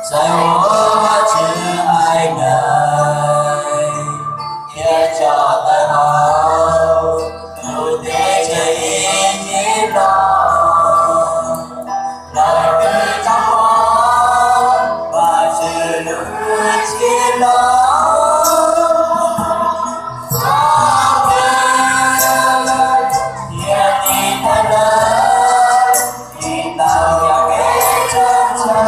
Txawm ua Vajtswv haiv neeg thiab cov tawv hauv lub teb chaws Iziv los, lawv twb tau pom Vajtswv lub txiaj no. Txhob pw thiab tiv thaiv lawv, tiv taug yam kev txhaum ntawd.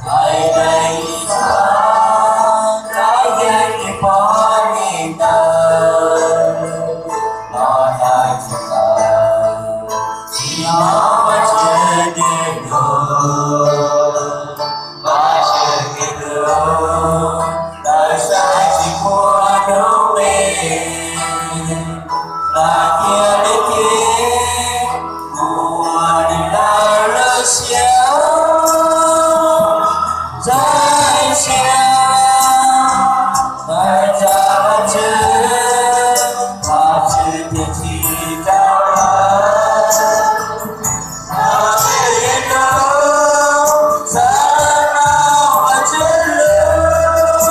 Haiv neeg Israel, koj yeej tsis pom li ntawd los dag tsis tau. Tsim nyog Vajtswv nyob nrog Vajtswv kev hlub, lawv saib tsis muaj hnub plig, lawv thiaj li tiv mus ua li lawv lub siab. Txawj ntse, lawv cav Vajtswv, Vajtswv thiaj tsis tso lawv. Lawv txawj hnov Vajtswv lus,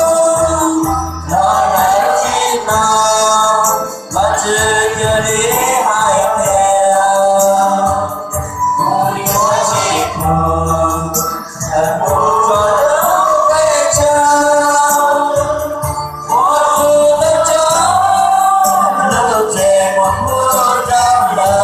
los lawv tsis hnov, Vajtswv thiaj li hais tias, kuv yuav tsis pub lawv mus rau lub teb chaws uas kuv tau tso lub ntsej muag pub rau lawv.